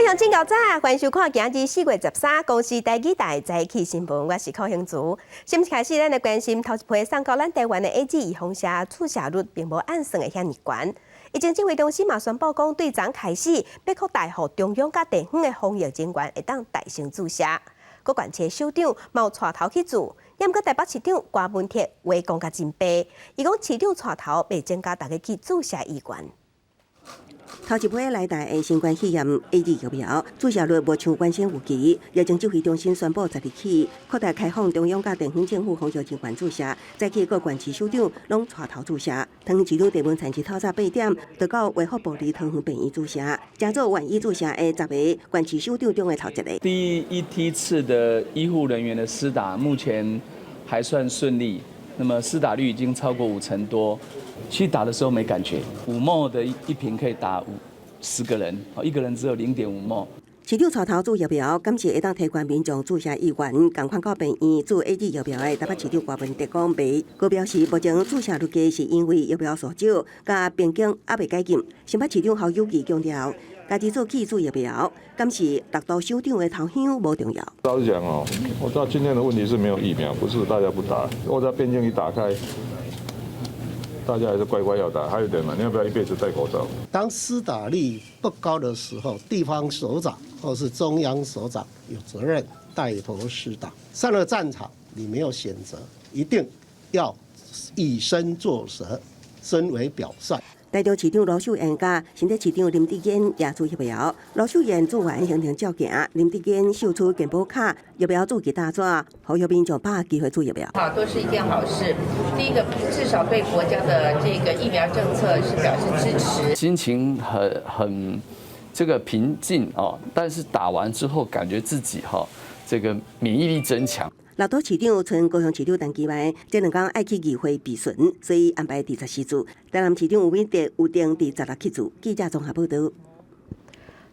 各位鄉親，𠢕早，歡迎收看今日4月13公視台語台早起新聞，我是寇興竹。新聞開始，咱來關心頭一批送到咱台灣的 AZ 預防射注射率並無按算的遐爾懸。疫情指揮中心嘛宣布講，對昨開始欲擴大予中央佮地方的防疫人員會當代先注射。各縣市首長嘛有帶頭去注，毋過台北市長柯文哲話講甲真白，伊講市長帶頭袂增加逐家去注射意願。頭一批來台的新冠肺炎 AZ 疫苗注射率無像原先預期，疫情指揮中心宣布十日起擴大開放中央佮地方政府防疫人員注射，早起各縣市首長攏帶頭注射。桃園市長鄭文燦是透早8點就到衛福部佇桃園病院注射，成做願意注射的十个縣市首長中的頭一个。第一梯次的醫護人員的施打目前還算順利，那麼施打率已經超過五成多。其實打的時候沒感覺，5 ml 的一瓶可以打50個人，一個人只有0.5 ml。市長帶頭注疫苗，感謝會當提懸民眾注射意願。仝款到病院注 AZ 疫苗的台北市長柯文哲講袂，閣表示目前注射率低是因為疫苗數少，佮邊境猶未解禁。新北市長侯友宜強調，家己做去注疫苗，敢是六都首長的頭香無重要。老實講哦，我知道今天的問題是沒有疫苗，不是大家不打。我在邊境一打開，大家還是乖乖要打。還有一點嘛，你要不要一輩子戴口罩？當施打率不高的時候，地方首長或是中央首長有責任帶頭施打。上了戰場，你沒有選擇，一定要以身作則，身為表率。台中市長盧秀燕佮新竹市長林智堅也注疫苗。盧秀燕注完行程照行，林智堅秀出健保卡，疫苗注記大紙，呼籲民眾把握機會注疫苗。好，都是一件好事。第一個，至少對國家的這個疫苗政策是表示支持。心情很這個平靜哦，但是打完之後感覺自己哈這個免疫力增強。六都市長賰高雄市長陳其邁，這兩工愛去議會備詢，所以安排佇14注。台南市長吳明德有定佇16去注。記者綜合報道。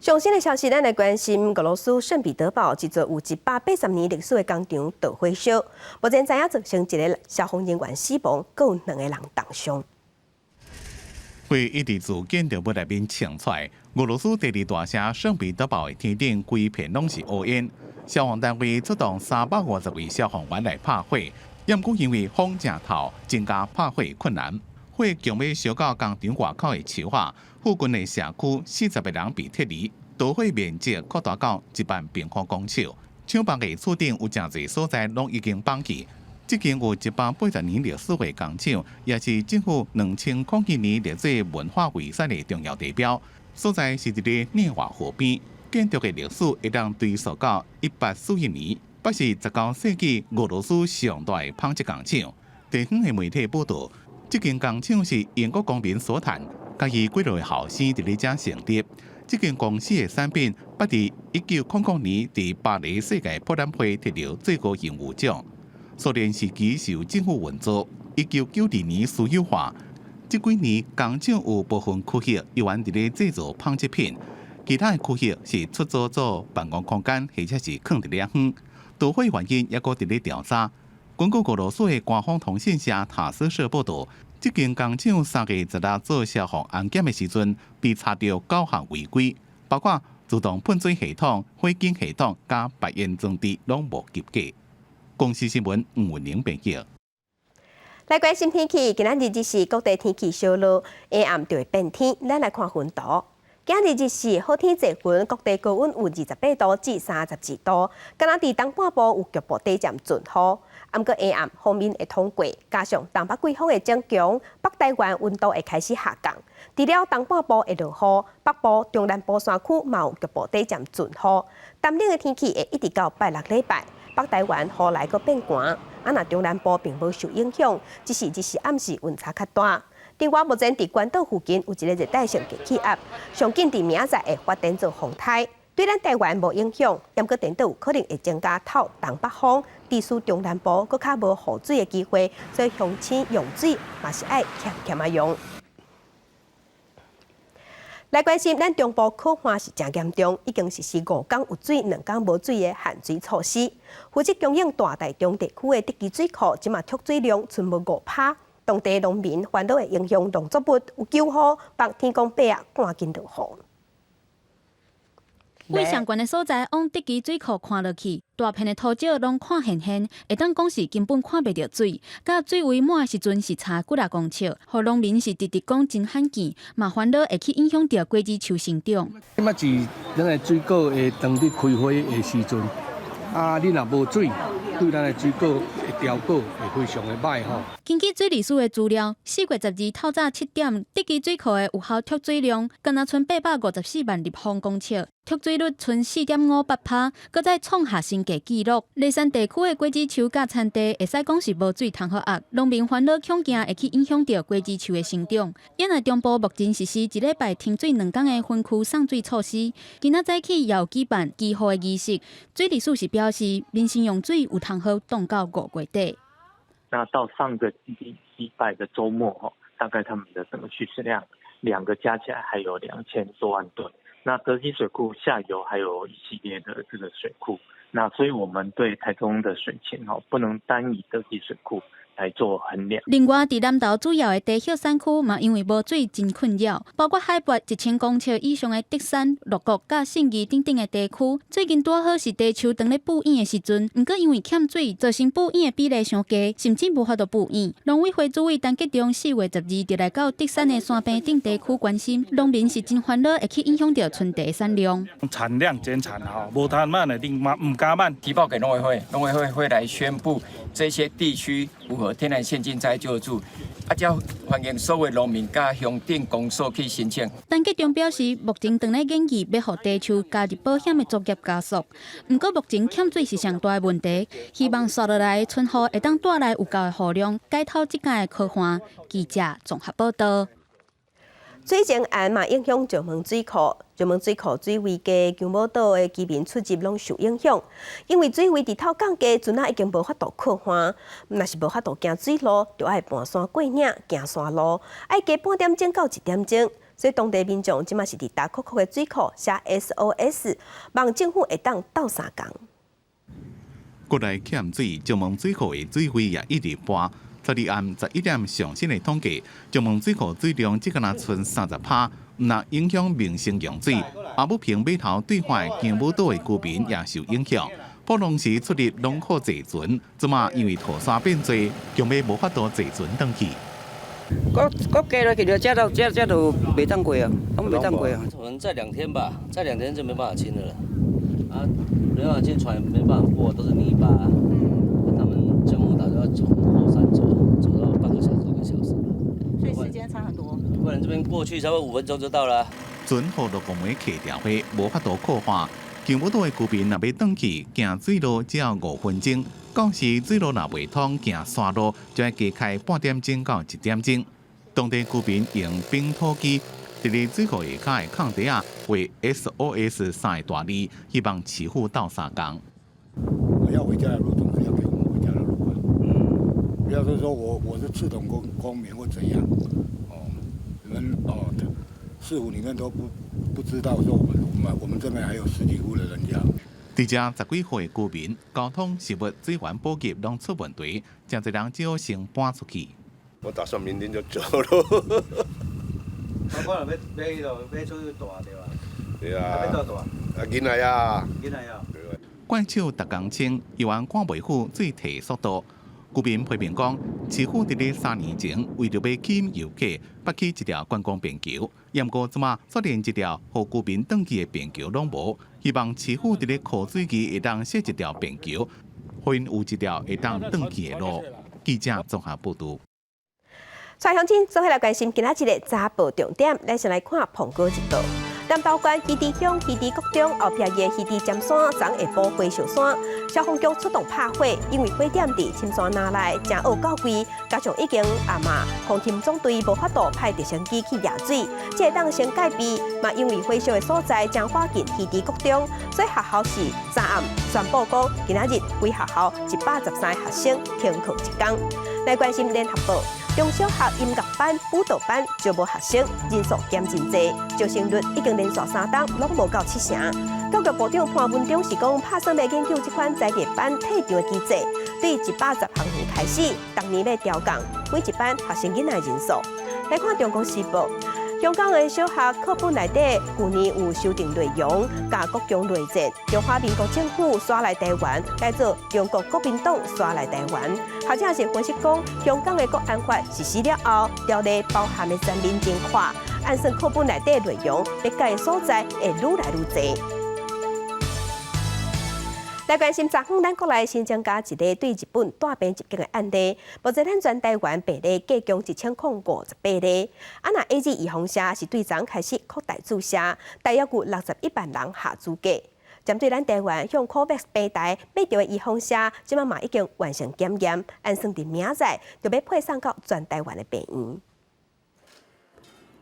上新的消息，咱來關心俄羅斯聖彼得堡這座有180年歷史的工廠著火燒，目前知影造成一个消防人員死亡，閣有兩個人重傷。火一直自建築物內面衝出來，俄羅斯第二大城聖彼得堡的天頂規片攏是烏煙。消防單位出動350位消防員來拍火，毋過因為風誠透，增加拍火困難。火強欲燒到工廠外口的樹仔，附近的社區40個人被撤離。著火面積擴大到1萬平方公尺，廠房的厝頂有誠濟所在攏已經崩去。這間有180年歷史的工廠，也是政府2001年列做文化遺產的重要地標。所在是佇咧涅瓦河邊。建築的歷史會當追溯到1841年，抑是19世紀俄羅斯上大的紡織工廠。地方的媒體報道，這間工廠是英國公民所談，佮伊幾落個後生佇咧遮成立。這間公司的產品，捌佇1900年佇巴黎世界博覽會得著最高榮譽獎。蘇聯時期受政府援助，1992年私有化。這幾年工廠有部分區域猶原佇咧製造紡織品。其他的區域是出租做辦公空間，或者是囥佇咧遠。著火原因猶閣佇咧調查。根據俄羅斯的官方通訊社塔斯社報道，這間工廠3月16做消防安檢的時陣，被查著九項違規，包括自動噴水系統、火警系統佮排煙裝置攏無及格。公視新聞吳文玲編譯。來關心天氣，今仔日日時各地天氣小落，下暗就會變天。咱來看雲圖。今日日時好天濟雲，各地高溫有28度至32度。敢若佇東半部有局部短暫陣雨，毋過下暗鋒面會通過，加上東北季風的增強，北台灣溫度會開始下降。除了東半部會落雨，北部、中南部山區嘛有局部短暫陣雨。乾冷的天氣會一直到拜六禮拜，北台灣雨來閣變寒。啊，若中南部並無受影響，只是日時暗時溫差較大。另外，目前佇關島附近有一个熱帶性低氣壓，上緊佇明仔載會發展做風颱，對咱台灣無影響，毋過顛倒有可能會增加透東北風，致使中南部閣較無雨水的機會，所以鄉親用水嘛是愛儉儉仔用。來關心咱中部洘旱是誠嚴重，已經實施5工有水、2工無水的限水措施。負責供應大台中地區的竹崎水庫，這馬蓄水量賰無5趴。當地農民煩惱會影響農作物，有求雨，望天公伯仔趕緊落雨。為上懸的所在往德基水庫看落去，大片的塗石攏看現現，會當講是根本看袂著水。佮水位滿的時陣是差幾若公尺，予農民是直直講真罕見，嘛煩惱會去影響著果子樹成長。這馬是咱的水果會當佇開花的時陣，啊，你若無水，對咱的水果的調果會非常的䆀吼。根據水利署的資料，4月12透早7點，德基水庫的有效蓄水量，敢若賰854萬立方公尺，蓄水率賰4.58趴，閣再創下新低紀錄。梨山地區的果子樹佮田地，會使講是無水通予壓，農民煩惱恐驚會去影響著果子樹的成長。因為中部目前實施一禮拜停水2工的分區送水措施，今仔早起也有舉辦祈雨的儀式。水利署是表示，民生用水有通好凍到5月底。那到上個禮拜的週末，吼，大概他們的整個蓄水量兩個加起來還有2000多萬噸。那德基水庫下游還有一系列的這個水庫，那所以我們對台中的水情，吼，不能單以德基水庫來做衡量。另外，佇南投主要的茶葉產區嘛，因為無水真困擾，包括海拔1000公尺以上的竹山、鹿谷、佮信義等等的地區，最近拄好是茶樹當咧布湧的時陣，毋過因為欠水，造成布湧的比例傷低，甚至無法度布湧。農委會主委陳吉仲4月12就來到竹山的山坪頂地區關心，農民是真煩惱，會去影響著春茶產量。產量減產吼，無通慢的，另嘛毋敢慢。提報給農委會，農委會會來宣布這些地區符合天然限震災救助，啊，才歡迎所有農民佮鄉鎮公所去申請。陳吉仲表示，目前正咧研議欲予茶樹加入保險的作業加速，毋過目前欠水是上大的問題，希望紲落來的春雨會當帶來有夠的雨量，解透這屆的渴旱。記者綜合報道。水情案嘛影響石門水庫，石門水庫水位低，姜母島的居民出入攏受影響。因為水位日頭降低，船仔已經無法度靠岸，若是無法度行水路，就愛盤山過嶺行山路，愛加半點鐘到1點鐘。所以當地民眾這馬是佇焦涸涸的水庫寫 SOS，望政府會當鬥相共。國內欠水，石門水庫的水位也一直跋。12暗11點上新的統計，石門水庫水量只敢若賰30趴，毋但影響民生用水，阿武坪碼頭對岸姜母島的居民也受影響。普通時出入攏靠坐船，這馬因為塗沙變濟，強欲無法度坐船轉去。閣閣加落去就這都這這都袂當過啊，攏袂當過啊。可能再兩天吧，再兩天就沒辦法清了。啊，沒辦法進船，沒辦法過，都是泥巴。他們姜母島就要從後山走，走到半個小時一個小時。所以時間差很多。不然這邊過去差不多5分鐘就到了。船予六公里客調貨，無法度靠岸。姜母島的居民若欲轉去行水路，只要5分鐘。到時水路若袂通，行山路就愛加開半點鐘到1點鐘。當地居民用冰土機佇咧水庫下跤的空地仔畫 SOS 三个大字，希望市府鬥相共。我要回家的路，總是要給我們回家的路啊。不要說說我是赤統公民或怎樣，哦，你們哦，市府裡面都不知道說我們這邊還有十幾戶的人家。佇遮十幾戶的居民，交通、食物、水源補給攏出問題，誠濟人只好先搬出去。我打算明天就走了。我可能欲欲彼落欲出去蹛對吧？對啊。欲倒蹛？啊，囡仔啊。囡仔啊。怪手逐工清，猶原趕袂赴水退速度。居民批評講，市府佇咧3年前為著欲吸引遊客，拔起一條觀光便橋，毋過這馬卻連一條予居民轉去的便橋攏無。希望市府佇咧枯水期會當設一條便橋，予𪜶有一條會當轉去的路。記者綜合報導。帶鄉親做伙來關心今仔日的早報重點，咱先來看《蘋果日報》。南投縣魚池鄉魚池國中後壁的魚池尖山，昨下晡火燒山，消防局出動拍火，因為火點佇深山林內，誠僫到位，加上已經暗啊，空勤總隊無法度派直升機去壓水，這會當先戒備。嘛，因為火燒的所在誠倚近魚池國中，所以學校是昨暗宣布講，今仔日規學校113個學生停課一工。來關心聯合報，中小學音樂班、舞蹈班招無學生，人數減真濟，招生率已經連續3冬攏無夠七成。教育部長潘文忠是講，拍算欲研究這款才藝班退場的機制，對110學年開始，逐年欲調降每一班學生囡仔人數。來看《中國時報》，香港的小學課本內底，舊年有修訂內容，共國共內戰。中華民國政府徙來台灣，改做中國國民黨徙來台灣。學者是分析講，香港的國安法實施了後，條例包含的層面真闊，按算課本內底內容，欲改的所在會愈來愈濟。來關心昨昏，咱國內新增加一例對日本帶病入境的案例，目前咱全台灣病例計共1058例。啊，若 AZ 預防射是對昨開始擴大注射，大約有61萬人合資格。針對咱台灣向 COVAX 平台買著的預防射，這馬嘛已經完成檢驗，按算佇明仔載就欲配送到全台灣的病院。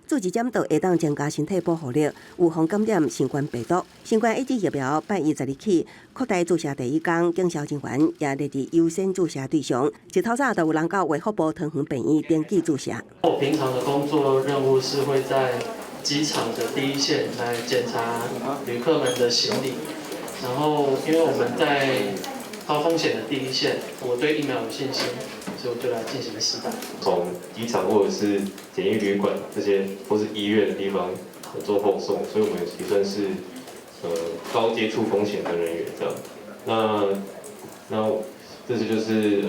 注一針就會當增加身體保護力，預防感染新冠病毒。新冠 AZ 疫苗拜一十二起擴大注射第一工，警消人員也列入優先注射對象。一透早就有人到衛福部桃園病院登記注射。我平常的工作任務是會在機場的第一線來檢查旅客們的行李，然後因為我們在高風險的第一線，我對疫苗有信心，所以我就來進行施打。從機場或者是檢疫旅館這些或是醫院的地方做後送，所以我們也算是高接觸風險的人員這樣。那這次就是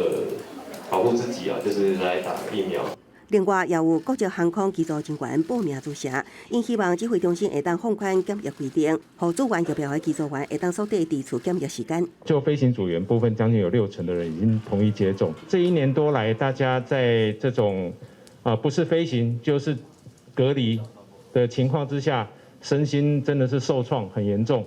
保護自己啊，就是來打疫苗。另外，也有國際航空機組人員報名注射，𪜶希望指揮中心會當放寬檢疫規定，予注完疫苗的機組員會當縮短佇厝檢疫時間。就飛行組員部分，將近有6成的人已經同意接種。這一年多來，大家在這種啊不是飛行就是隔離的情況之下，身心真的是受創很嚴重。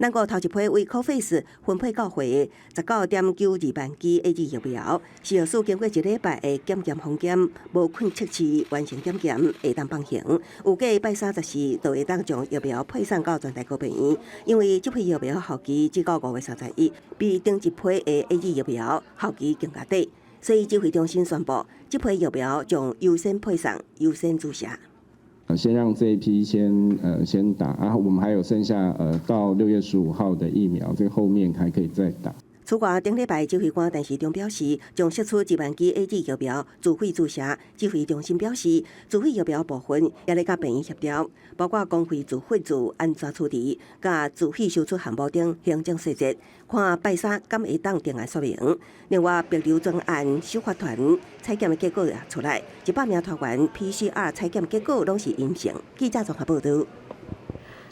咱國頭一批為 COVAX 分配到貨的19.92萬劑 AZ 疫苗，食藥署經過一禮拜的檢驗封檢，無困測試完成檢驗，會當放行。預計拜三十四就會當將疫苗配送到全台各病院，因為這批疫苗效期只到5月31，比頂一批的 AZ 疫苗效期更加短，所以指揮中心宣布，這批疫苗將優先配送、優先注射。先讓這一批先打，啊，我們還有剩下到6月15號的疫苗，這個後面還可以再打。此外，頂禮拜指揮官陳時中表示，將釋出1萬劑 AZ 疫苗自費注射。指揮中心表示，自費疫苗部分也咧佮病院協調，包括公費自費自按怎處置，佮自費收取項目等行政細節，看拜三敢會當定案說明。另外，帛琉專案首發團採檢的結果也出來，100名團員 PCR 採檢結果攏是陰性。記者綜合報導。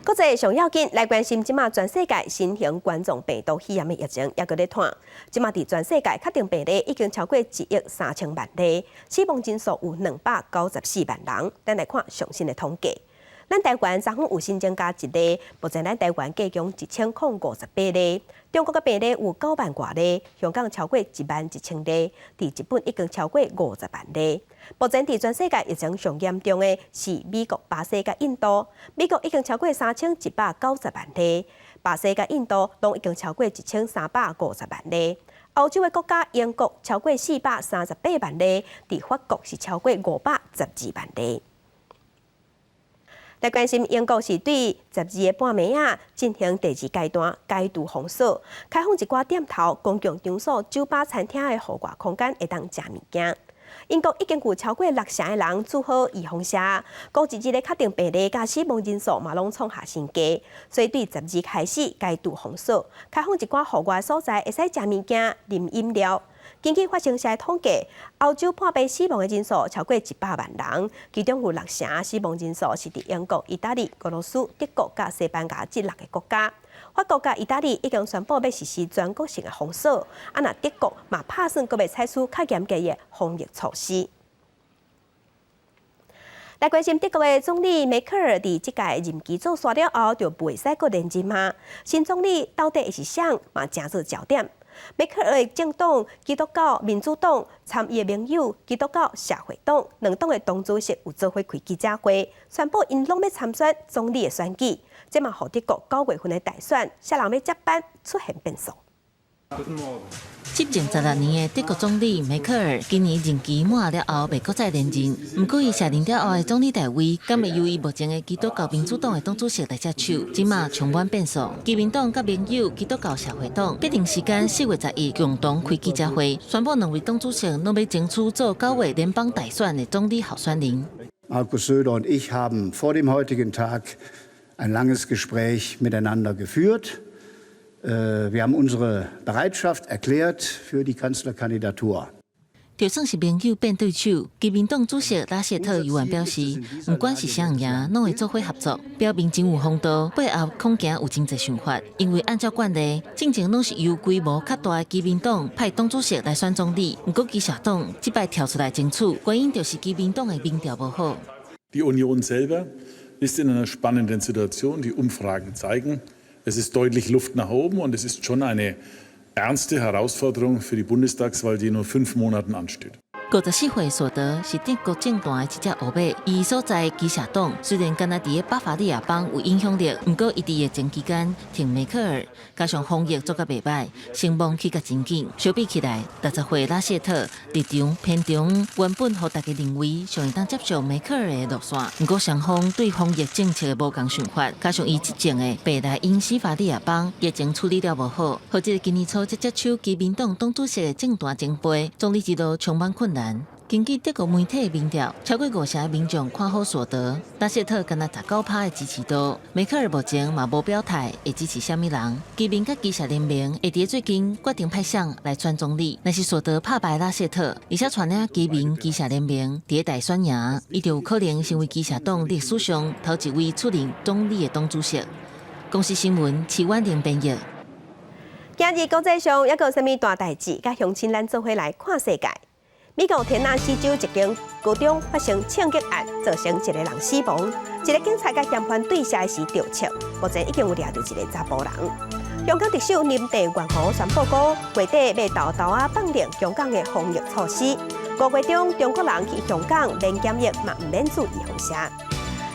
國際上要緊來關心，這馬全世界新型冠狀病毒肺炎的疫情猶閣咧湠。這馬佇全世界確定病例已經超過1億3000萬例，死亡人數有294萬人。咱來看上新的統計，咱台灣昨昏有新增加一例，目前咱台灣計共1058例。中國的病例有9萬外例，香港超過1萬1000例，佇日本已經超過50萬例。目前佇全世界疫情上嚴重的是美國、巴西佮印度。美國已經超過3190萬例，巴西佮印度攏已經超過1350萬例。歐洲的國家英國超過438萬例，佇法國是超過512萬例。來關心英國是對12個半暝仔進行第二階段解除封鎖，開放一寡店頭、公共場所、酒吧、餐廳的戶外空間會當食物件。英國已經有超過6成的人注好預防射，過一日的確定病例佮死亡人數嘛攏創下新低，所以對十二開始解除封鎖，開放一寡戶外所在會使食物件、啉飲料。根據法新社統計，歐洲破病死亡的人數超過100萬人，其中有6成死亡人數是佇英國、意大利、俄羅斯、德國佮西班牙這六个國家。法國佮意大利已經宣布欲實施全國性的封鎖，啊，若德國嘛拍算閣欲採取較嚴格的防疫措施。來關心德國的總理梅克爾佇這屆任期做煞了後，就袂使閣連任啊。新總理到底會是誰，嘛成做焦點。梅克爾的政黨基督教民主黨參伊的盟友基督教社會黨兩黨的黨主席有做伙開記者會，宣布𪜶攏欲參選總理的選舉。這嘛予德國9月份的大選，啥人欲接班出現變數。執政16年的德國總理梅克爾今年任期滿了後，袂閣再連任。毋過伊卸任了後的總理大位，敢會由伊目前的基督教民主黨的黨主席來接手？這馬充滿變數。基民黨佮盟友基督教社會黨，必定時間4月11共同開記者會，宣布兩位黨主席攏欲爭取做9月聯邦大選的總理候選人。Markus Söder und ich haben vor dem heutigen Tag ein langes Gespräch miteinander geführt. Wir haben unsere Bereitschaft erklärt für die Kanzlerkandidatur. 就算是盟友變對手，基民黨主席拉謝特猶原表示，毋管是啥人贏，攏會做伙合作，表明真有風度，背後恐驚有真濟想法。因為按照慣例，進前攏是由規模較大的基民黨派黨主席來選總理，毋過基社黨這擺跳出來爭取，原因就是基民黨的民調無好。 Die Union selber ist in einer spannenden Situation. Die Umfragen zeigen, es ist deutlich Luft nach oben und es ist schon eine ernste Herausforderung für die Bundestagswahl, die in nur 5 Monaten ansteht. 54歲索德是德國政壇的一隻烏馬，伊所在基社黨雖然敢若佇咧巴伐利亞邦有影響力，毋過伊佇疫情期間挺梅克爾，加上防疫做甲袂䆀，聲望起甲真緊。相比起來，60歲拉謝特立場偏中，原本予大家認為上會當接受梅克爾的路線，毋過雙方對防疫政策的無仝想法，加上伊執政的北萊茵斯法利亞邦疫情處理了無好，予這个今年初才接手基民黨黨主席的政壇前輩，總理之路充滿困難。根據德國媒體的民調，超過五成的民眾看好索德，拉謝特敢若19趴的支持度。梅克爾目前嘛無表態會支持啥物人。基民佮基社聯盟會佇最近決定派誰來選總理。若是索德拍敗拉謝特，而且帶領基民基社聯盟佇大選贏，伊就有可能成為基社黨歷史上頭一位出任總理的黨主席。公視新聞，徐婉玲編譯。今日國際上猶閣有啥物大代誌？佮鄉親咱做伙來看世界。美國田納西州一間高中發生槍擊案，造成一個人死亡，一个警察佮嫌犯對射時著槍，目前已經有掠著一个查埔人。香港特首林鄭月娥宣布講，月底欲沓沓仔放寬香港的防疫措施。5月中，中國人去香港免檢疫嘛，毋免注預防射。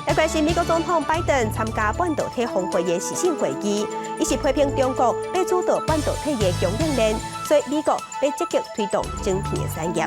來關心美國總統拜登參加半導體峰會的視訊會議，伊是批評中國欲主導半導體的供應鏈，所以美國欲積極推動晶片的產業。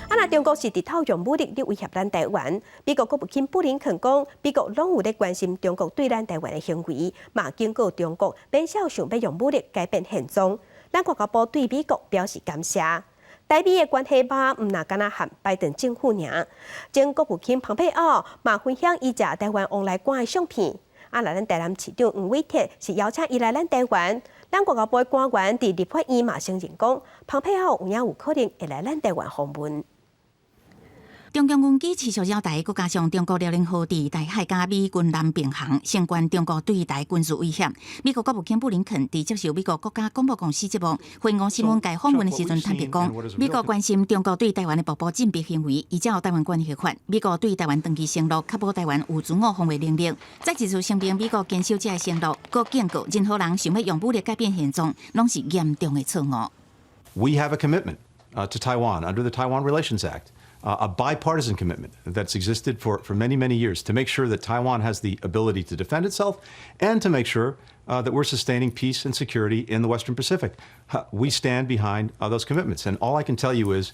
啊，若中國是直透用武力咧威脅咱台灣，美國國務卿布林肯講，美國攏有咧關心中國對咱台灣的行為，嘛警告中國免肖想欲用武力改變現狀。咱外交部對美國表示感謝。台美的關係歹，毋若干焦和拜登政府爾。前國務卿蓬佩奧嘛分享伊食台灣旺來瓜的相片。啊，若咱台南市長黃偉哲是邀請伊來咱台灣，咱外交部的官員佇立法院嘛承認講，蓬佩奧有影有可能會來咱台灣訪問。中共軍機持續擾台，閣加上中國遼寧號佇台海佮美軍南平航，升懸中國對台軍事威脅。美國國務卿布林肯佇接受美國國家廣播公司節目《環球新聞界》訪問的時陣坦白講，美國關心中國對台灣的步步進逼行為，依照台灣關係法，美國對台灣長期承諾確保台灣有自我防衛能力。再一次聲明美國堅守這个承諾，閣警告任何人想欲用武力改變現狀，攏是嚴重的錯誤。 We have a commitment to Taiwan under the Taiwan Relations Act, a bipartisan commitment that's existed for many, many years to make sure that Taiwan has the ability to defend itself and to make sure that we're sustaining peace and security in the Western Pacific. We stand behind those commitments. And all I can tell you is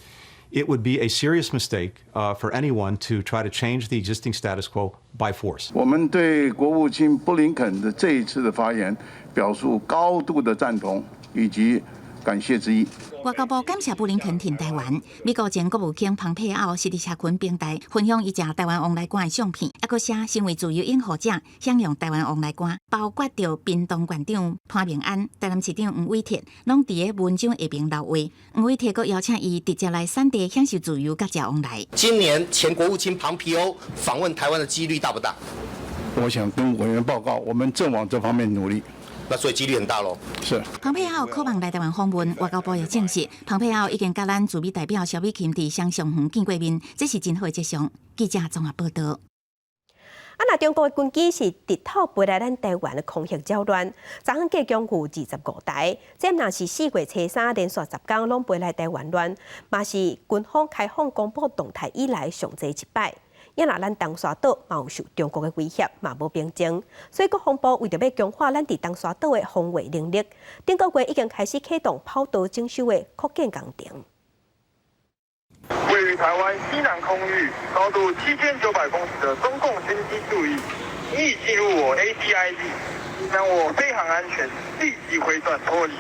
it would be a serious mistake for anyone to try to change the existing status quo by force. 我們對國務卿布林肯的這一次的發言表述高度的贊同以及感謝之意。外交部感謝布林肯挺台灣。美國前國務卿蓬佩奧是佇社群平台分享伊食台灣旺來瓜的相片，猶閣寫身為自由擁護者，享用台灣旺來瓜，包括著屏東縣長潘孟安、台南市長黃偉哲，攏佇个文章下爿留話。黃偉哲閣邀請伊直接來產地享受自由佮食旺來。今年前國務卿龐皮歐訪問台灣的幾率大不大？我想跟委員報告，我們正往這方面努力。那所以幾率很大咯。是。蓬佩奧渴望來台灣訪問，外交部也證實，蓬佩奧已經佮咱駐美代表蕭美琴佇雙松園見過面，這是真好的跡象。記者綜合報道。啊，若中國的軍機是直透飛來咱台灣的空域擾亂，昨昏計共有25台，這毋若是4月初三連續10工攏飛來台灣亂，嘛是軍方開放公布動態以來上濟一擺。也若咱東沙島嘛有受中國的威脅，嘛無平靜，所以國防部為著欲強化咱佇東沙島的防衛能力，頂個月已經開始啟動跑道整修的擴建工程。位於台灣西南空域，高度7900公尺的中共軍機注意，你已進入我 ADIZ，影響我飛航安全，立即回轉脫離。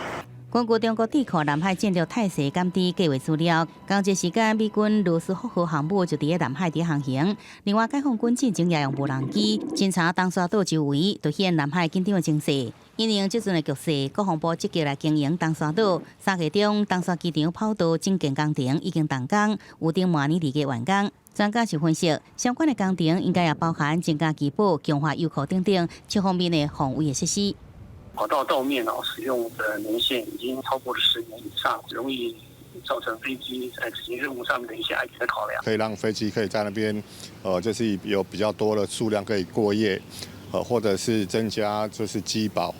根據中國智庫南海戰略態勢監視計劃資料，仝一時間美軍羅斯福號航母就佇咧南海佇航行。另外，解放軍進前也用無人機偵查東沙島周圍，凸顯南海緊張的情勢。因應這陣的局勢，國防部積極來經營東沙島。3月中，東沙機場跑道整建工程已經動工，預定明年2月完工。專家是分析，相關的工程應該也包含增加機堡、強化油庫等等七方面的防衛的設施。跑道道面哦，使用的年限已經超過了10年以上，容易造成飛機在執行任務上面的一些安全的考量。可以讓飛機可以在那邊，就是有比較多的數量可以過夜，或者是增加就是機堡，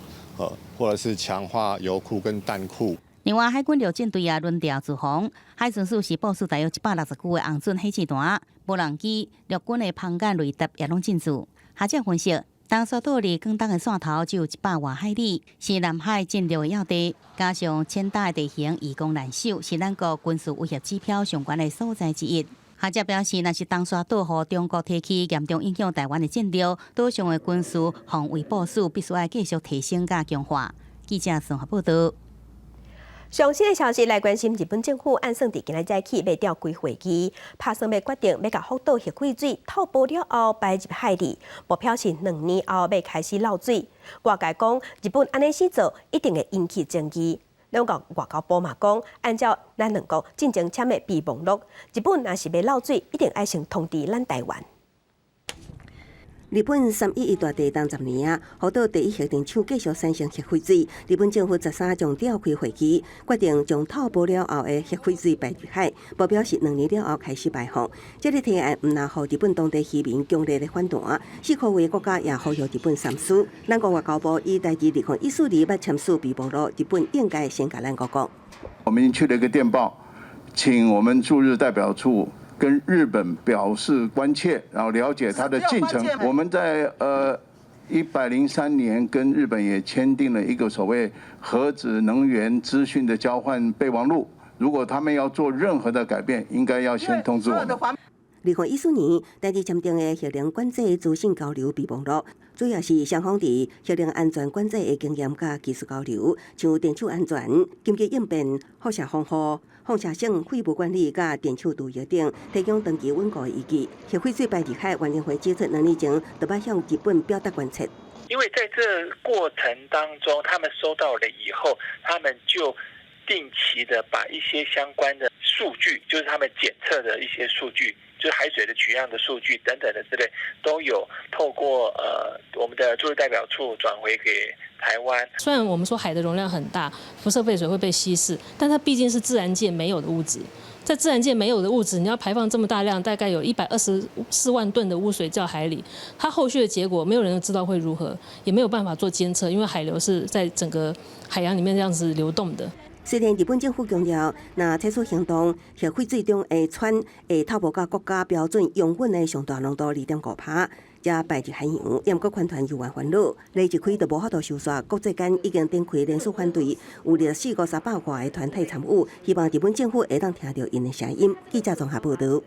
或者是強化油庫跟彈庫。另外，海軍陸戰隊也輪調駐防，海巡署是部署大約169個紅準火箭彈、無人機、陸軍的蜂眼雷達也攏進駐。學者分析，東沙島離廣東的線頭只有100外海里，是南海戰略的要地，加上淺礁的地形易攻難守，是咱國軍事威脅指標上懸的所在之一。學者表示，若是東沙島予中國提去，嚴重影響臺灣的戰略，島上的軍事防衛部署必須愛繼續提升佮強化。記者綜合報道。上新的消息來關心，日本政府按算佇今仔日起欲召開會議，拍算欲決定欲共福島核廢水透波了後排入海裡，目標是2年後欲開始漏水。外界講，日本按呢死做，一定會引起爭議。兩國外交部嘛講，按照咱兩國進前簽的備忘錄，日本若是欲漏水，一定愛先通知咱臺灣。日本3.11大地震10年啊，福島第一核電廠繼續產生核廢水。日本政府13將召開會議，決定將透波了後的核廢水排入海，目標是兩年了後開始排放。這个提案毋但予日本當地漁民強烈的反彈，四個圍國家也呼籲日本三思。咱國外交部以台佇2014年捌簽署備忘錄，日本應該先共咱國講。我們已經去了一個電報，請我們駐日代表處跟日本表示關切，然後了解它的進程。我們在103年跟日本也簽訂了一個所謂核子能源資訊的交換備忘錄。如果他們要做任何的改變，應該要先通知我們。2014年，台日簽訂的核能管制資訊交流備忘錄，主要是雙方佇核能安全管制的經驗佮技術交流，像電廠安全、緊急應變、輻射防護、放射性廢物管理佮電廠毒藥等，提供長期穩固的依據。核廢水排入海，原能會指出，兩年前就捌向日本表達關切。因為在這過程當中，他們收到了以後，他們就定期的把一些相關的數據，就是他們檢測的一些數據，就是海水的取樣的數據等等的之類，都有透過我們的駐日代表處轉回給台灣。雖然我們說海的容量很大，輻射廢水會被稀釋，但它畢竟是自然界沒有的物質，在自然界沒有的物質，你要排放這麼大量，大概有124萬噸的污水到海裡，它後續的結果沒有人知道會如何，也沒有辦法做監測，因為海流是在整個海洋裡面這樣子流動的。雖然日本政府強調，若採取行動，核廢水中的氚會透波到國家標準容忍的上大濃度2.5%，才排入海洋。毋過環團猶原煩惱，例一開就無法度收煞。國際間已經展開連續反對，有24個300外个團體參與，希望日本政府會當聽著𪜶的聲音。記者綜合報導。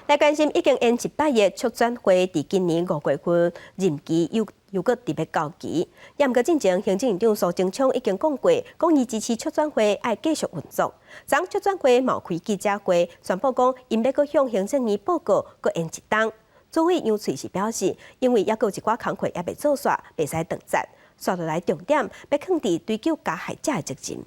來關心已經延一擺的促轉會，佇今年5月份任期又閣特別到期，也毋過進前行政院長蘇貞昌已經講過，講伊支持促轉會愛繼續運作。昨促轉會嘛開記者會，宣布講𪜶欲閣向行政院報告，閣延一冬。主委楊翠是表示，因為猶閣有一寡工課猶未做煞，袂使轉節。煞落來重點欲囥佇追究加害者的責任。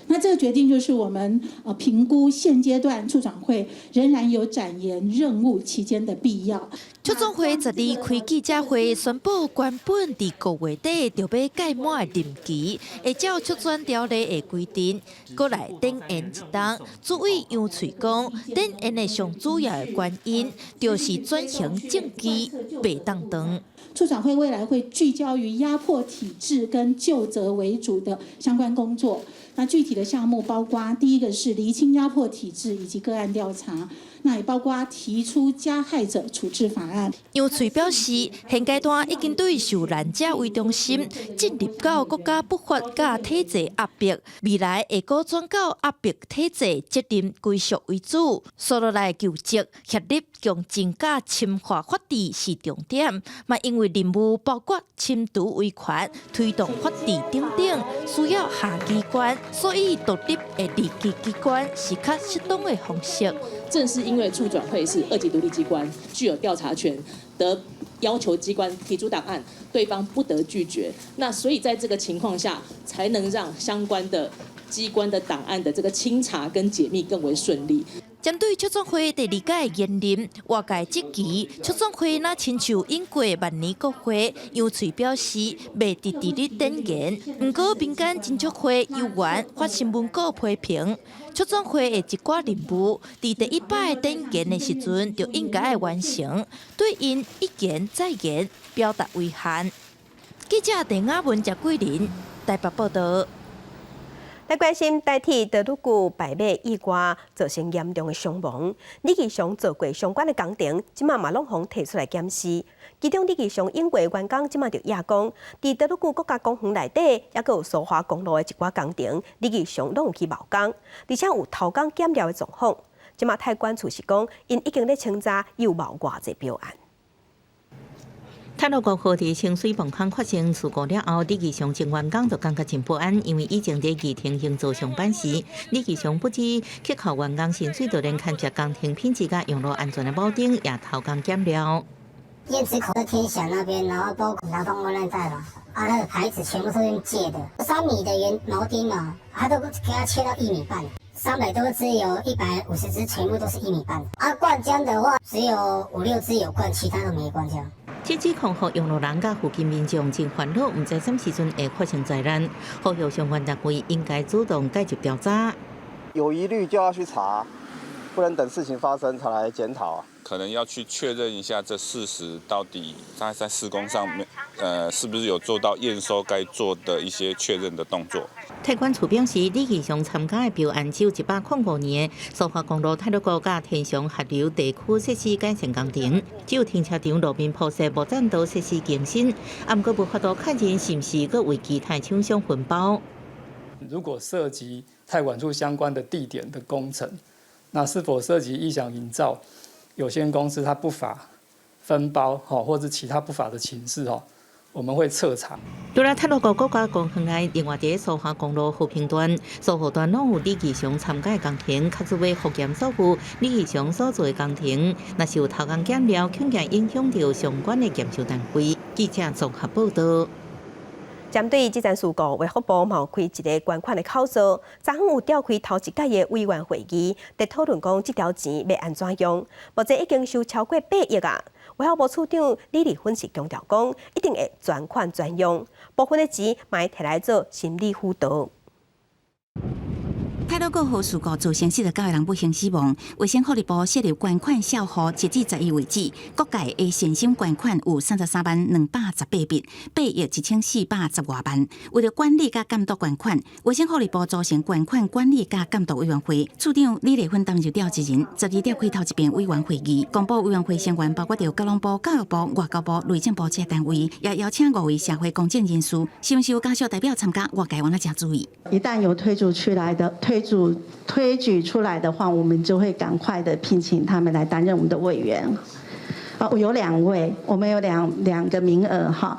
那這個決定就是我們評估現階段促轉會仍然有展延任務期間的必要。促轉會12開記者會宣布，原本佇5月底就欲屆滿的任期，會照促轉條例的規定，閣來展延一冬。主委楊翠講，展延的上主要的原因，就是轉型正義袂當長。促轉會未來會聚焦於壓迫體制跟究責為主的相關工作。那具體的項目包括，第一個是釐清壓迫體制以及個案調查，那也包括提出加害者處置法案。案。楊翠表示，現階段已經對受難者為中心，進入到國家不法佮體制壓迫，未來會閣轉到壓迫體制責任歸屬為主，紲落來求職協力強增佮深化法治是重點。嘛，因為任務包括深度維權、推動法治等等，需要下機關，所以獨立的二級機關是較適當的方式。正是因為促轉會是二級獨立機關，具有調查權，得要求機關提出檔案，對方不得拒絕。那所以在這個情況下，才能讓相關的機關的檔案的這個清查跟解密更為順利。針對促轉會第二屆延任，外界質疑促轉會若親像英國萬年國會，楊翠表示袂直直咧展言。毋過民間真足會有緣發新聞稿批評，促轉會的一寡任務，佇第一擺展言的時陣就應該完成，對𪜶一言再言，表達遺憾。記者鄭雅文、謝桂林台北報道。來關心台鐵多魯閣排馬意外造成嚴重的傷亡，李義祥做過相關的工程，這馬嘛攏予提出來檢視。其中李義祥永過員工這馬就指講，佇多魯閣國家公園內底，抑閣有蘇花公路的一寡工程，李義祥攏有去冒工，而且有偷工減料的狀況。這馬太管處是講，𪜶已經咧清查有冒偌濟標案。太魯閣號佇清水壩空發生事故了後，李義祥前員工就感覺真不安，因為以前佇議程營造上班時，李義祥不止克扣員工薪水，就連勘察工程品質佮用路安全的保證也偷工減料。燕子口的天祥那邊，然後包括南方萬難帶嘛，啊，那個牌子全部都是用借的，3米的圓鉚釘嘛，他都給他切到1.5米，300多支有150支，全部都是1.5米。啊，灌漿的話只有五六支有灌，其他都沒灌漿。這指控予用路人佮附近民眾真煩惱，毋知啥時陣會發生災難，呼籲相關單位應該主動介入調查。有疑慮就要去查，不能等事情發生才來檢討啊。可能要去確認一下這事實到底在施工上面，是不是有做到驗收該做的一些確認的動作。太管處表示，李義祥參加的標案只有105年的蘇花公路太魯閣佮天祥合流地區設施改善工程，只有停車場路面鋪設無棧道設施更新，啊，毋過無法度確認是毋是閣為其他廠商分包。如果涉及太管處相關的地點的工程，那是否涉及義祥營造有限公司它不法分包，或者其他不法的情事，我們會徹查。除了太魯閣國家公園內，另外佇蘇花公路和平段、蘇河段攏有李義祥參加的工程，較早欲復檢所有李義祥所做的工程，若是有偷工減料，恐驚影響著相關的驗收單位。記者綜合報道。針對這場事故，衛福部嘛有開一個捐款的口座，昨昏有召開頭一屆的委員會議，佇討論講這條錢欲按怎用。目前已經收超過8億啊！衛福部次長李麗芬是強調講，一定會專款專用，部分的錢嘛會提來做心理輔導。太魯閣號事故造成49個人不幸死亡，衛生福利部設立捐款小戶，截至10日為止，各界的善心捐款有33萬218筆，8億1410外萬。為了管理佮監督捐款，衛生福利部組成捐款管理佮監督委員會，處長李麗芬擔任召集人，12召開頭一遍委員會議，公布委員會成員包括著交通部、教育部、外交部、內政部這單位，也邀請五位社會公眾人士、新秀家屬代表參加，外界原來誠注意。一旦有推舉出來的推舉出來的話，我們就會趕快的聘請他們來擔任我們的委員。啊，我有兩位，我們有兩個名額哈。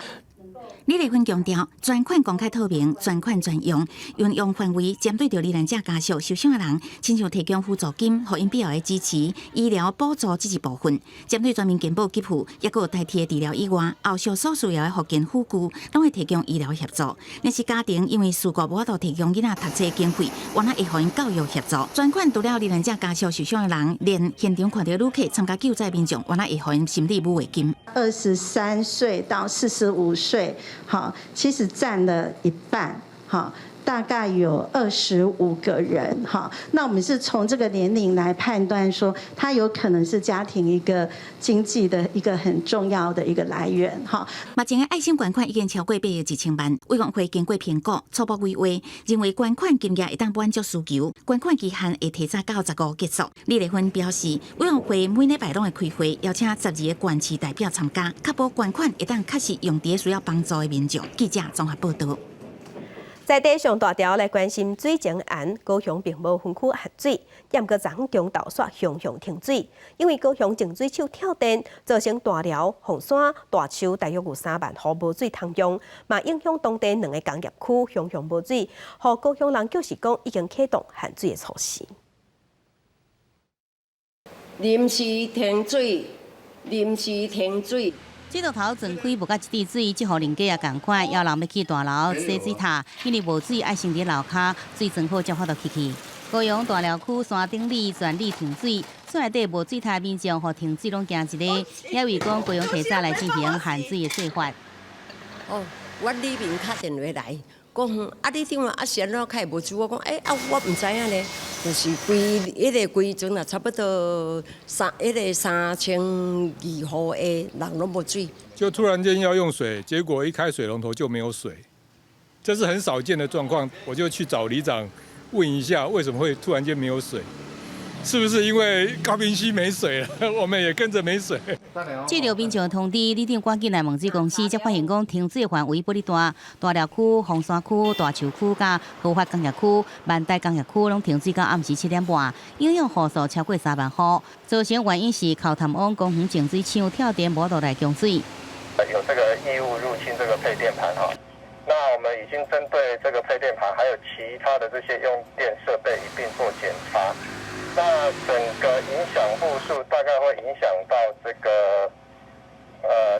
李麗芬強調，專款公開透明，專款專用，運用範圍針對著罹難者家屬受傷的人，親像提供輔助金，予𪜶必要的支持、醫療補助這一部分。針對全民健保給付，抑閣有台鐵治療以外，後續所需要的復健輔具，攏會提供醫療協助。若是家庭因為事故無法度提供囡仔讀冊經費，我會予𪜶教育協助。專款除了罹難者家屬受傷的人，連現場看著旅客參加救災民眾，我會予𪜶心理撫慰金。23歲到45歲。好，其實佔了一半，好。大概有25個人，哈，那我們是從這個年齡來判斷，說他有可能是家庭一個經濟的一個很重要的一個來源，哈。目前的愛心捐款已經超過8億1千萬，委員會經過評估，初步規劃認為捐款金額會當滿足需求，捐款期限會提早到15結束。李麗芬表示，委員會每禮拜攏會開會，邀請12個縣市代表參加，確保捐款會當確實用佇需要幫助的民眾。記者綜合報導。在地上大條來關心水情案，高雄並無分區限水，毋過昨昏中晝煞雄雄停水，因為高雄淨水廠跳電，造成大寮、鳳山、大樹大約有3萬戶無水通用，嘛影響當地兩個工業區雄雄無水，予高雄人就是講已經啟動限水的措施。臨時停水，臨時停水。這路頭撞開無甲一滴水，這戶人家也仝款，有人欲去大寮洗水塔，因為無水愛先佇樓跤水裝好才法度去去。高雄大寮區山頂里全里停水，厝內底無水塔民眾予停水攏驚一个，也為講高雄提早來進行限水的做法。哦，阮里民敲電話來，講啊，你電話啊是按怎開無水？我講欸啊，我毋知影咧，就是規彼个規陣啊，差不多三彼个3200戶的人攏無水。就突然間要用水，結果一開水龍頭就沒有水，這是很少見的狀況。我就去找里長問一下，為什麼會突然間沒有水？是不是因為高屏溪沒水了，我們也跟着沒水？接著民眾通知里長趕緊來問水公司，才發現講停水的範圍不哩大，大寮區、鳳山區、大樹區、佮合發工業區、萬代工業區攏停水到暗時7點半，影響戶數超過3萬戶。造成原因是扣潭往公園淨水廠跳電無法度來供水。有這個異物入侵這個配電盤哈，那我們已經針對這個配電盤，還有其他的這些用電設備一併做檢查。那整個影響戶數大概會影響到這個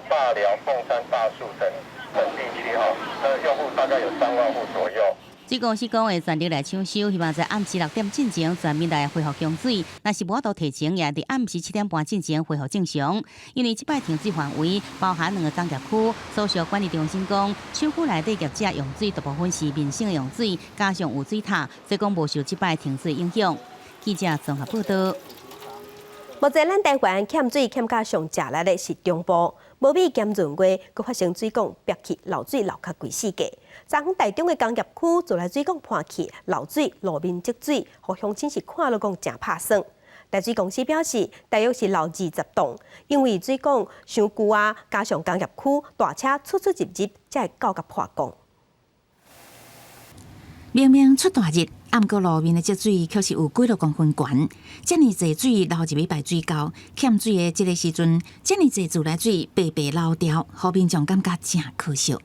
大寮、鳳山、大樹等等地區哈，那用戶大概有3萬戶左右。水公司講會全力來搶修，希望在暗時6點進前全面來恢復供水。若是無法度提前，也佇暗時7點半進前恢復正常。因為這擺停水範圍包含兩個工業區，所屬管理中心講，廠區內底業者用水大部分是民生用水，加上有水塔，所以講無受這擺停水影響。記者綜合報導。目前咱台灣欠水欠甲上食力的是中部，無米兼閏月，閣發生水管爆起漏水漏較規四界。昨昏台中的工業區自來水管破去漏水，路面積水，予鄉親是看了講誠拍算。台水公司表示，大約是漏20棟，因為水管傷舊啊，加上工業區大車出出入入，才會搞甲破管。明明出大熱，毋過路面的積水卻是有幾落公分懸。遮爾濟水流入去排水溝，欠水的這个時陣，遮爾濟自來水白白流掉，予民眾感覺誠可惜。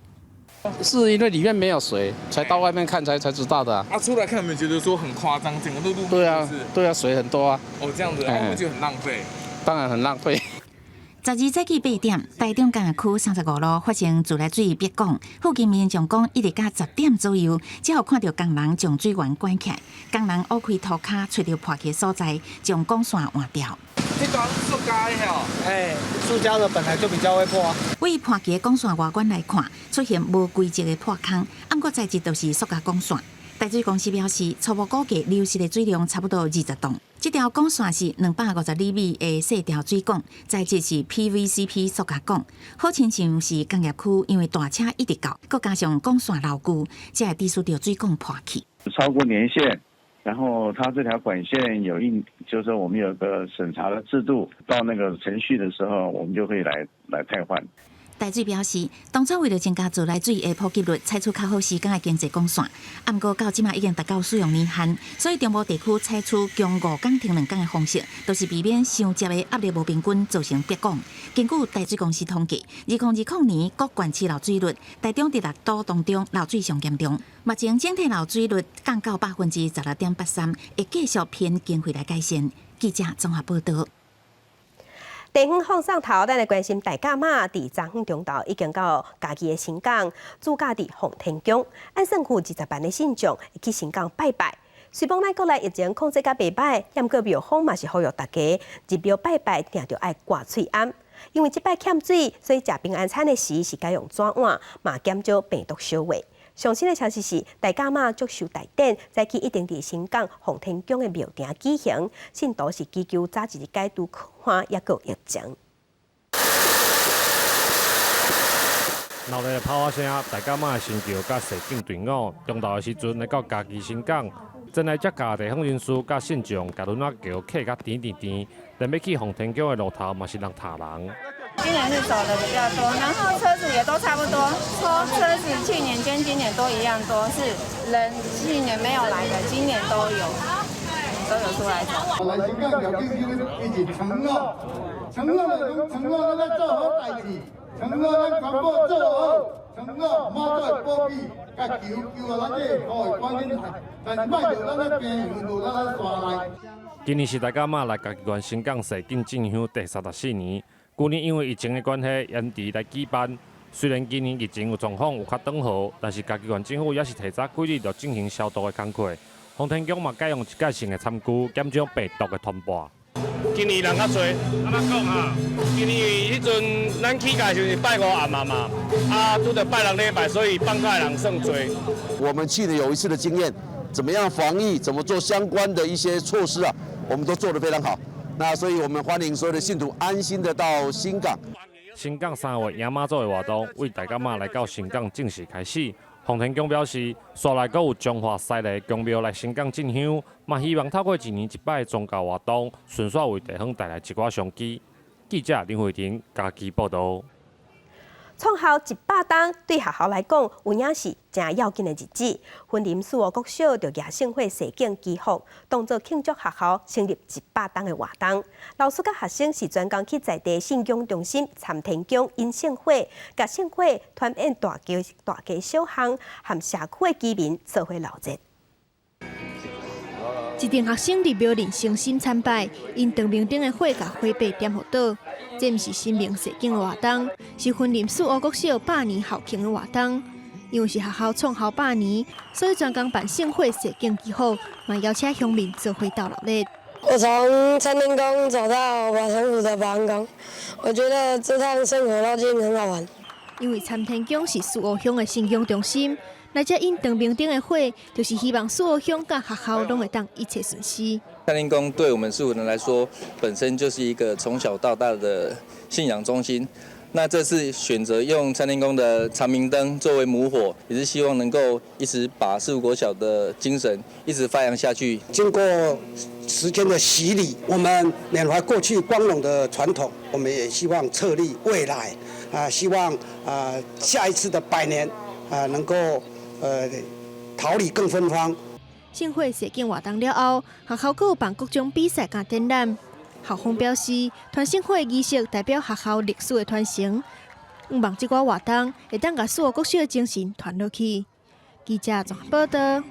是因為裡面沒有水，才到外面看才知道的啊。啊，出來看有沒有覺得說很誇張？整個都路對啊，對啊，水很多啊。哦，這樣子，會覺得很浪費。當然很浪費。12早起8點，台中工業區35路發生自來水爆管，附近民眾講，一直到10點左右，才有看著工人將水源關起來。工人挖開塗跤，揣著破去所在，將管線換掉。這管塑膠的哦，哎，塑膠的本來就比較會破。對破去的管線外觀來看，出現無規則的破空，毋過材質都是塑膠管線。台水公司表示，初步估計流失的水量差不多20棟。這條管線是250厘米的細條水管，材質是 PVCP 塑膠管。好親像是工業區，因為大車一直到，閣加上管線老舊，才會致使著水管破去。超過年限，然後它這條管線有一，就是說我們有個審查的制度，到那個程序的時候，我們就會來汰換。台水表示，當初為著增加自來水的普及率，採取較好時間的經濟管線。毋過到這馬已經達到使用年限，所以中部地區採取供5工停2工的方式，就是避免傷捷的壓力無平均造成爆管。根據台水公司統計，2020年各縣市漏水率，台中佇六都當中漏水上嚴重。目前整體漏水率降到16.83%，會繼續編經費來改善。記者綜合報導。地方放送頭，咱來關心大甲媽佇昨昏中晝已經到嘉義的新港，駐駕佇奉天宮，按算有20萬的信眾會去新港拜拜。雖罔咱國內疫情控制甲袂䆀，毋過廟方嘛是呼籲大家入廟拜拜，定著愛掛喙罨。因為這擺欠水，所以食平安餐的時是改用紙碗，嘛減少病毒相話。上新的消息是，大甲媽祝壽大典早起一定佇新港奉天宮的廟埕舉行，信徒是祈求早一日解除苦旱，抑閣疫情。鬧熱的炮火聲，大甲媽的神轎佮示警隊伍，中晝的時陣來到嘉義新港，前來接駕地方人士佮信眾，共輪仔轎客甲甜甜甜，連欲去奉天宮的路頭嘛是人踏人。今年是走的比較多，然後車子也都差不多，車子去年跟今年都一樣多，是人去年沒有來的，今年都有，都有出來走。來新港廟境伊是承諾，承諾來講，承諾咱來做好代誌，承諾咱全部做好，承諾媽祖會保庇，共求求予咱這個雨會趕緊來，但是莫著咱咧平落咱咧山內。今年是大甲媽來嘉義縣新港示警進香第34年。舊年因為疫情的關係延遲來舉辦。雖然今年疫情有狀況有較轉好，但是嘉義縣政府也是提早幾日就進行消毒的工課。奉天宮嘛改用一屆性的餐具，減少病毒的傳播。今年人較濟，按怎講啊？今年彼陣咱起價時是拜五暗嘛嘛，啊，拄著拜六禮拜，所以放假的人算濟。我們去年有一次的經驗，怎麼樣防疫，怎麼做相關的一些措施啊，我們都做得非常好。那所以我們歡迎所有的信徒安心的到新港。新港三月迎媽祖的活動，為大甲媽來到新港正式開始。奉天宮表示，紲來閣有彰化西麗宮廟來新港進香，嘛希望透過一年一擺的宗教活動，順紲為地方帶來一寡商機。記者林慧婷嘉義報導。創校100冬對學校來講，有影是誠要緊的日子。雲林四湖國小就舉聖火示警祈福，當作慶祝學校成立100冬的活動。老師佮學生是專工去在地信仰中心參天宮引聖火，共聖火傳遍大街大街小巷，和社區的居民做伙鬧熱。一陣學生佇廟裡誠心參拜，𪜶長明燈的火共火把點予倒。這毋是神明示警的活動，是雲林四湖國小百年校慶的活動。因為是學校創校百年，所以專工辦聖火示警祈福，嘛邀請鄉民做伙鬥鬧熱。我從參天宮走到瓦城府的保安宮，我覺得這趟聖火繞境很好玩。因為參天宮是四湖鄉的信仰中心，來這引長明燈的火，就是希望四湖鄉佮學校攏會當一切順遂。參天宮對我們四湖人來說，本身就是一個從小到大的信仰中心。那這次選擇用參天宮的長明燈作為母火，也是希望能夠一直把四湖國小的精神一直發揚下去。經過時間的洗禮，我們緬懷過去光榮的傳統，我們也希望策勵未來，啊，希望啊下一次的百年啊能夠桃李更芬芳。聖火示警活動了後，學校閣有辦各種比賽佮展覽。校方表示，傳聖火儀式代表學校歷史的傳承，向望這寡活動會當共四湖國小的精神傳落去。記者綜合報導。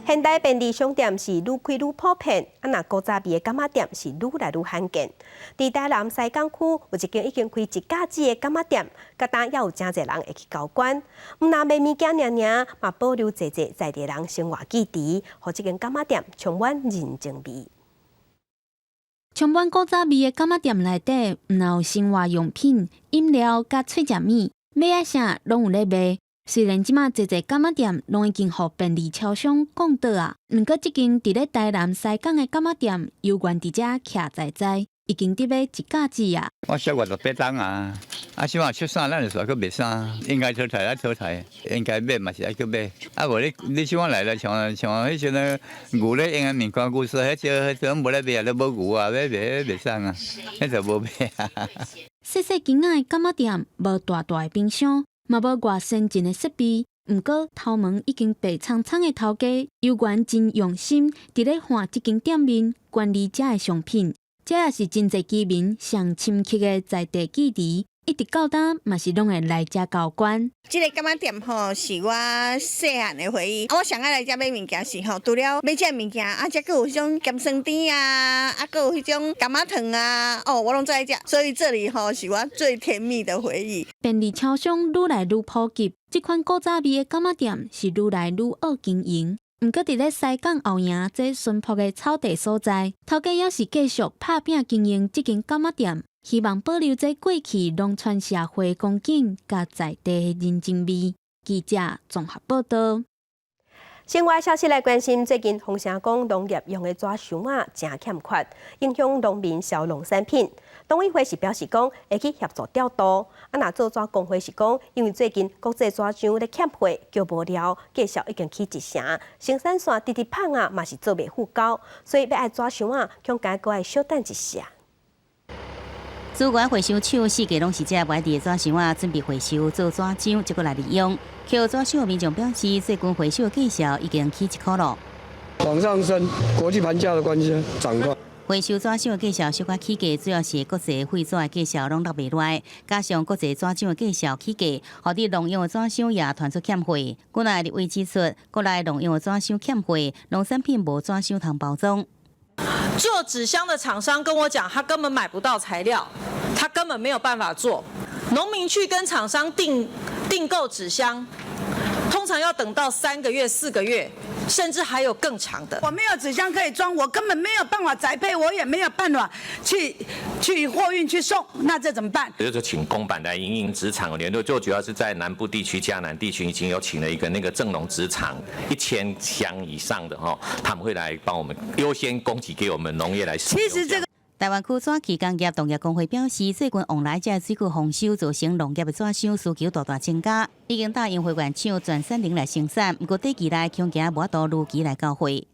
現代便利商店是愈開愈普遍，啊，若古早味的柑仔店是愈來愈罕見。佇台南西港區有一間已經開一甲子的柑仔店，到今猶有誠濟人會去交關。毋但賣物件爾爾，嘛保留濟濟在地人生活記憶，予這間柑仔店充滿人情味。充滿古早味的柑仔店內底，毋但有生活用品、飲料佮喙食物，欲愛啥攏有咧賣。雖然這馬濟濟柑仔店攏已經予便利超商摃倒啊，毋過這間佇咧台南西港的柑仔店，猶原佇遮徛在在，已經佇咧一甲子啊。我小68冬啊，啊，小可出啥，咱就煞去賣啥，應該淘汰愛淘汰，應該買嘛是愛去買。啊，無你你小可來了，像像彼陣個牛咧用的物件，牛臊彼少，彼陣無咧賣啊，都無牛啊，欲賣袂送啊，彼就無賣啊。細細間仔的柑仔店，無大大的冰箱。嘛無偌先進的設備，毋過頭毛已經白蒼蒼的頭家，猶原真用心佇咧看這間店面管理遮的商品，這也是真濟居民上深刻的在地記憶。一直到今嘛是攏會來遮交關。這個柑仔店吼是我細漢的回憶。我上愛來遮買物件是吼，除了買這物件，啊，遮閣有彼種鹹酸甜啊，啊，閣有彼種柑仔糖啊，哦，我攏最愛食。所以這裡吼是我最甜蜜的回憶。便利超商愈來愈普及，這款古早味的柑仔店是愈來愈惡經營。毋過佇咧西港後營這淳樸的草地所在，頭家猶是繼續拍拚經營這間柑仔店。希望保留這過去農村社會光景佮在地的人情味。記者綜合報道。新聞消息來關心，最近風聲講農業用的紙箱仔誠欠缺，影響農民銷農產品。農委會是表示講會去協助調度。啊，若做紙公會是講，因為最近國際紙箱咧欠貨，叫無了，價數已經起一成，生產線直直麭啊，嘛是做袂赴交，所以欲愛紙箱仔，恐驚閣愛小等一下。資源回收廠四界攏是這外地的紙箱仔，準備回收做紙漿，才閣來利用。抾紙箱的民眾表示，最近回收的價數已經起一箍囉。往上升，國際盤價的關係漲價。回收紙箱的價數小可起價，主要是國際廢紙的價數攏落袂來，加上國際紙漿的價數起價，予佇農用的紙箱也傳出欠貨。國內立委指出，國內農用的紙箱欠貨，農產品無紙箱通包裝。做紙箱的廠商跟我講，他根本買不到材料，他根本沒有辦法做。農民去跟廠商訂購紙箱，通常要等到3個月、4個月，甚至還有更長的。我沒有紙箱可以裝，我根本沒有辦法宅配，我也沒有辦法去貨運去送，那這怎麼辦？就是請公版來營運紙廠聯絡，就主要是在南部地區、嘉南地區已經有請了一個那個正隆紙廠1000箱以上的哈，他們會來幫我們優先供給給我們農業來使用。其實這個。臺灣區紙器工業同業公會表示，最近往來這水果豐收，造成農業的紙箱需求大大增加，已經答應會員廠全產能來生產，毋過短期內恐驚無法度如期來交貨。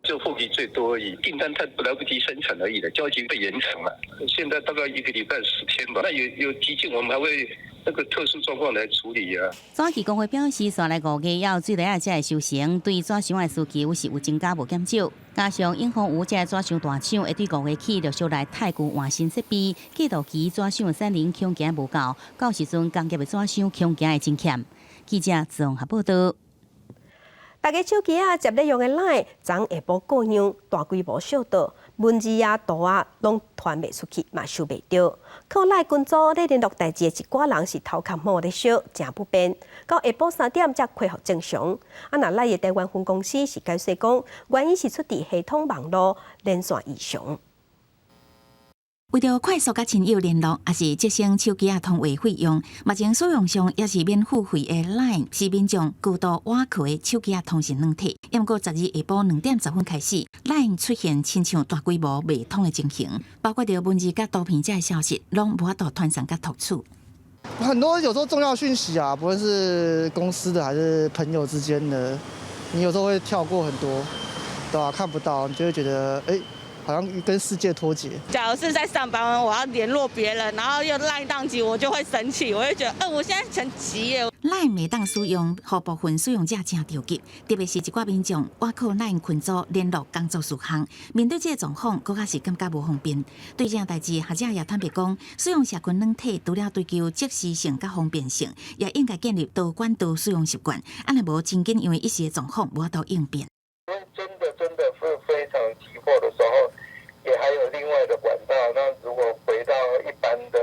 就貨期最多而已，訂單太來不及生產而已了，交期被延長了。現在大概一個禮拜10天吧。那有急件，我們還會那個特殊狀況來處理啊。紙器公會表示，紲來5月以後，水泥仔才會收成，對紙箱的需求是有增加無減少。加上永豐餘這紙箱大廠會對5月起陸續來汰舊換新設備，過渡期紙箱的產能恐驚無夠，到時陣工業的紙箱恐驚會真欠。記者綜合報道。大家手機仔，接咧用的 LINE，昨下晡故障大規模小倒，文字啊、圖啊，攏傳袂出去，嘛收袂著。靠 LINE 群組咧聯絡代誌的一寡人是頭殼毛咧燒，誠不便。到下晡3點才恢復正常。啊，若 LINE 的台灣分公司是解釋講，原因是出佇系統網路連線異常。為著快速佮親友聯絡，抑是節省手機仔通話費用，目前使用上也是免付費的 LINE，是民眾高度倚靠的手機仔通訊軟體。毋過12下晡2點10分開始，LINE 出現親像大規模袂通的情形，包括著文字佮圖片這个消息，攏無法度傳送佮讀取。很多有時候重要訊息啊，不論是公司的還是朋友之間的，你有時候會跳過很多，對吧？看不到，你就會覺得，欸，好像跟世界脫節。假如是在上班，我要聯絡別人，然後又 LINE 當機，我就會生氣，我會覺得，我現在很急耶。 LINE 袂當使用，予部分使用者誠著急，特別是一寡民眾，倚靠 LINE 群組聯絡工作事項。面對這個狀況，閣較是感覺無方便。對這項代誌，學者也坦白講，使用社群軟體，除了追求即時性佮方便性，也應該建立多管道使用習慣。按呢無真緊因為一時的狀況，無法度應變。真的真的是非常急迫的時候，也還有另外的管道。那如果回到一般的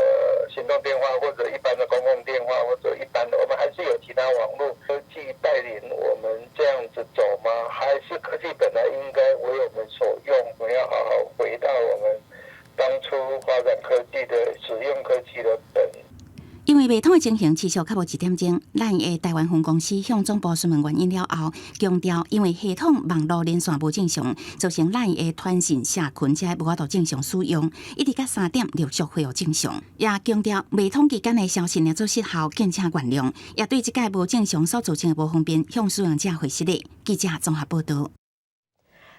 行動電話或者一般的公共電話或者一般的，我們還是有其他網絡科技帶領我們這樣子走嗎？還是科技本來應該為我們所用？我們要好好回到我們當初發展科技的使用科技的本。因為袂通的情形持續較無一點鐘，LINE 的臺灣分公司向總部詢問原因了後，強調因為系統網路連線無正常，造成 LINE 的傳訊社群才無法度正常使用，一直到3點陸續恢復正常。也強調袂通期間的消息若做失效，敬請原諒。也對這擺無正常所造成的無方便，向使用者回失禮。記者綜合報道。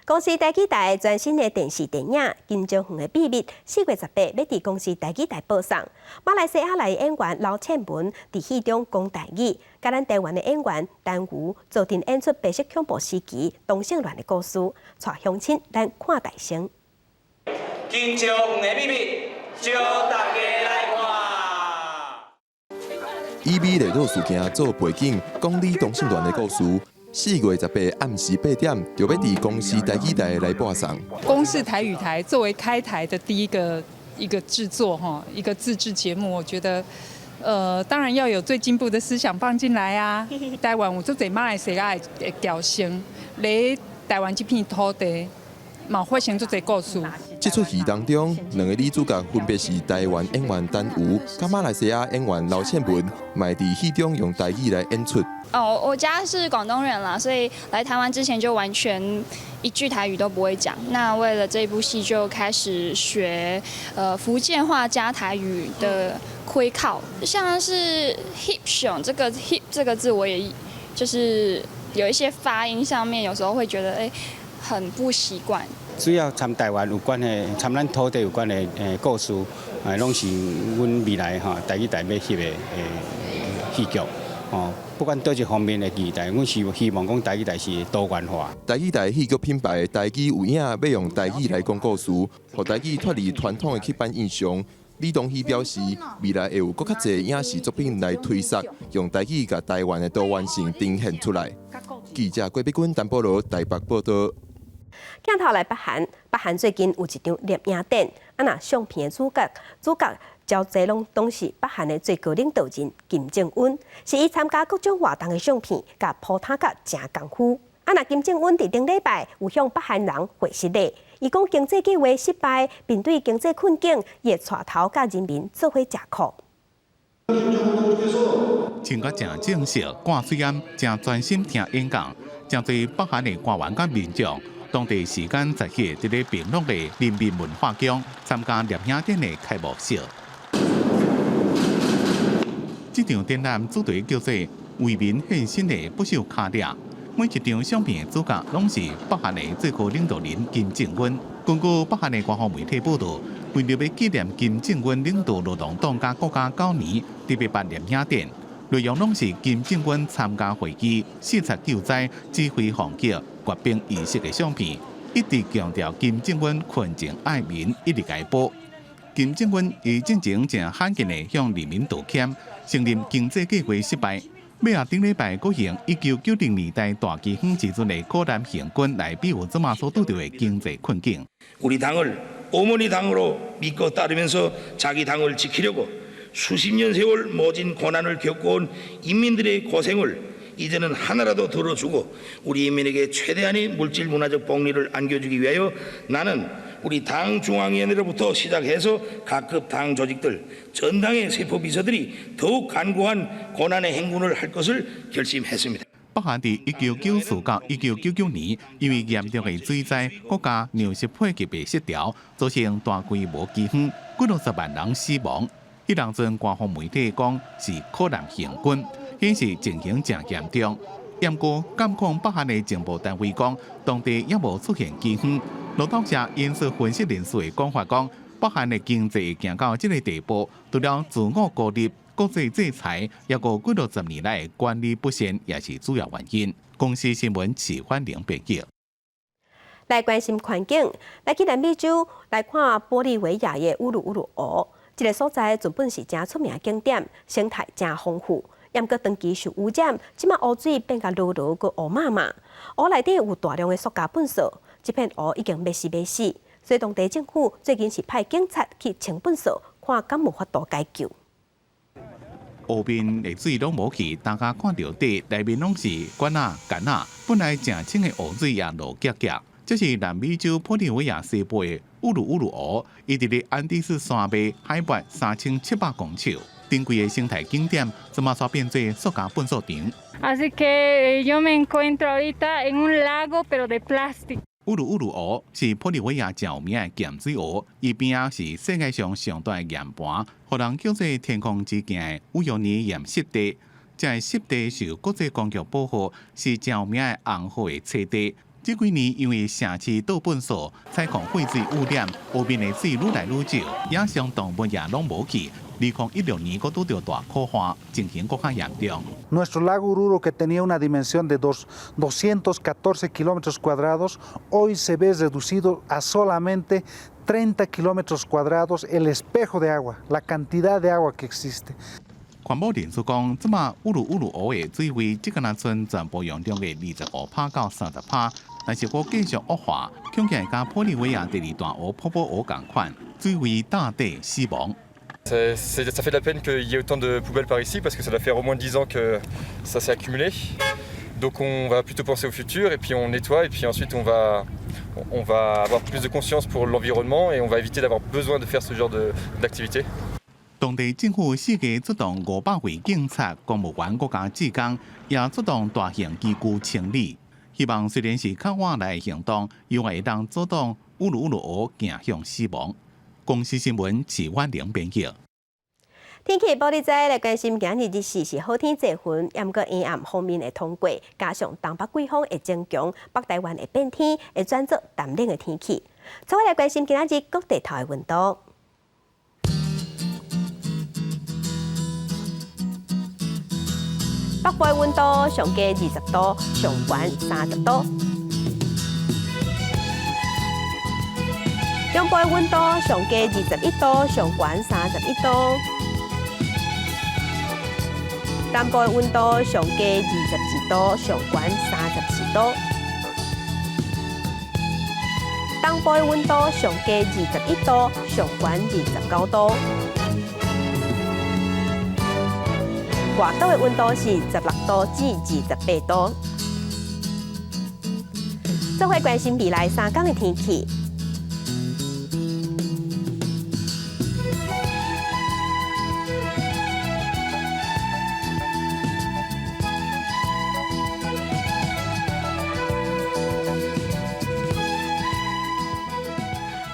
公視台語台全新的電視電影《金石園的秘密》，4月18欲佇公視台語台播送。馬來西亞來的演員劉倩文佇戲中講台語，佮咱台灣的演員陳瑜做陣演出白色恐怖時期同性戀的故事，帶鄉親來看大聲。金石園的秘密，招大家來看。以美麗島事件做背景，講女同性戀的故事。4月18暗時8點，就欲佇公視台語台來播送。公視台語台作為開台的第一個製作，哈，一個自製節目，我覺得，當然要有最進步的思想放進來啊。台灣有足濟馬來西亞的僑生，來台灣這片土地，嘛發生足濟故事。這齣戲當中，兩个女主角分別是台灣演員陳瑜，佮馬來西亞演員劉倩文，嘛佇戲中用台語來演出。哦，我家是廣東人啦，所以來台灣之前就完全一句台語都不會講。那為了這部戲，就開始學福建話加台語的開口，像是翕相這個翕這個字，我也就是有一些發音上面，有時候會覺得很不習慣。主要參台灣有關的、參咱土地有關的故事，攏是阮未來吼台語台欲翕的戲劇。哦，不管佗一方面的期待，阮是希望講台語台是多元化。台語台戲劇品牌台語有影欲用台語來講故事，予台語脫離傳統的刻板印象。李東熙表示，未來會有閣較濟影視作品來推捒，用台語共台灣的多元性呈現出來。記者郭碧君、陳保羅台北報道。鏡頭來北韓，北韓最近有一場攝影展，啊若相片的主角焦濟攏攏是北韓的最高領導人金正恩，是伊參加各種活動的相片，共鋪攤甲誠功夫。啊若金正恩佇頂禮拜有向北韓人會失禮，伊講經濟計劃失敗，面對經濟困境，伊會帶頭佮人民做伙食苦。穿甲誠正式，掛喙罨，誠專心聽演講，誠濟北韓的官員佮民眾，當地時間10日，佇咧平壤的人民文化宮參加攝影展的開幕式。這場展覽主題叫做“為民獻身的不朽卡列”，每一張相片的主角攏是北韓的最高領導人金正恩。根據北韓的官方媒體報導，為著欲紀念金正恩領導勞動黨佮國家9年，特別辦攝影展，內容攏是金正恩參加會議、視察救災、指揮防疫、閱兵儀式的相片，一直強調金正恩勤政愛民，一直共保。金正恩伊進前誠罕見的向人民道歉，承認經濟計劃失敗。尾仔頂禮拜閣用1990年代大饑荒時陣的苦難行軍來比喻這馬所拄著的經濟困境。 우리 당을 어머니 당으로 믿고 따르면서 자기 당을 지키려고 수십 년 세월 모진 고난을 겪어온 인민들의 고생을 이제는 하나라도 덜어주고 우리 인민에게 최대한의 물질 문화적 복리를 안겨주기 위하여 나는 우리 당 중앙위원회로부터 시작해서 각급 당 조직들 전당의 세포 비서들이 더욱 간구한 고난의 행군을 할 것을 결심했습니다. 北韓佇1994到1999年，因為嚴重的水災，國家糧食配給被失調，造成大規模饑荒，幾落十萬人死亡。彼當陣官方媒體講是苦難行軍，顯示情形誠嚴重。毋過監控北韓的情報單位講，當地猶無出現饑荒。路透社引述分析人士的講法講，北韓的經濟會行到這个地步，除了自我孤立、國際制裁，抑閣幾落十年來管理不善，也是主要原因。公視新聞齊歡玲編譯。來關心環境，來去南美洲來看玻利維亞的烏魯烏魯湖，這个所在原本是誠出名景點，生態誠豐富。毋過長期受污染，這馬湖水變甲濁濁閣烏麻麻。湖內底有大量的塑膠糞埽，這片湖已經欲死欲死。所以當地政府最近是派警察去清糞埽，看敢有法度解救。湖面的水攏無去，大家看著底內面攏是管仔、桿仔，本來誠清的湖水也濁結結。這是南美洲玻利維亞西部的烏魯烏魯湖，伊佇咧安第斯山脈海拔3700公尺，珍貴的生態景點，這馬煞變做塑膠糞埽場。 Así que yo me encuentro ahorita en un lago, pero de plástico. 烏魯烏魯湖是玻利維亞著名的鹹水湖，伊邊仔是世界上上大的鹽盤，予人叫做天空之鏡的烏尤尼鹽濕地。這个濕地受國際公約保護，是著名的紅鶴的棲地。這幾年因為城市倒糞埽、採礦廢水污染，湖面的水愈來愈少，野生動物也攏無去。2016年，閣拄著大苦旱，情形閣較嚴重。 Nuestro lago Oruro, que tenía una dimensión de 214 kilómetros cuadrados, hoy se ve reducido a solamente 30 kilómetros cuadrados el espejo de agua, la cantidad de agua que existe. 環保人士講，這馬烏魯烏魯湖的水位只敢若賰全部容量的25趴到30趴，但是閣繼續惡化，恐驚會佮玻利維亞第二大湖波波湖仝款，水位大底死亡。 Ça fait de la peine qu'il y ait autant de poubelles par ici parce que ça doit faire au moins 10 ans que ça s'est accumulé. Donc on va plutôt penser au futur et puis on nettoie et puis ensuite on va, On va avoir plus de conscience pour l'environnement et on va éviter d'avoir besoin de faire ce genre d'activité. 當地政府四月出動500位警察、公務員、閣加志工，也出動大型機具清理。希望雖然是較晚來行動，猶會當阻擋烏魯烏魯鷗走向死亡。公視新聞齊婉玲編譯。天氣報你知來關心，今日日時是好天濟雲，毋過陰暗鋒面會通過，加上東北季風會增強，北台灣會變天，會轉做淡冷的天氣。再來關心今仔日各地頭的溫度。北部的溫度上低20度，上懸30度。中部的溫度上低21度，上懸31度。南部的溫度上低22度，上懸34度。東部的溫度上低21度，上懸29度。外島的溫度是16度至28度。做伙關心未來3天的天氣。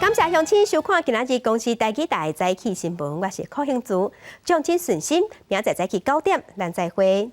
感謝鄉親收看今仔日公視台語台早起新聞，我是柯興珠，祝親順心，明仔載早起9點，咱再會。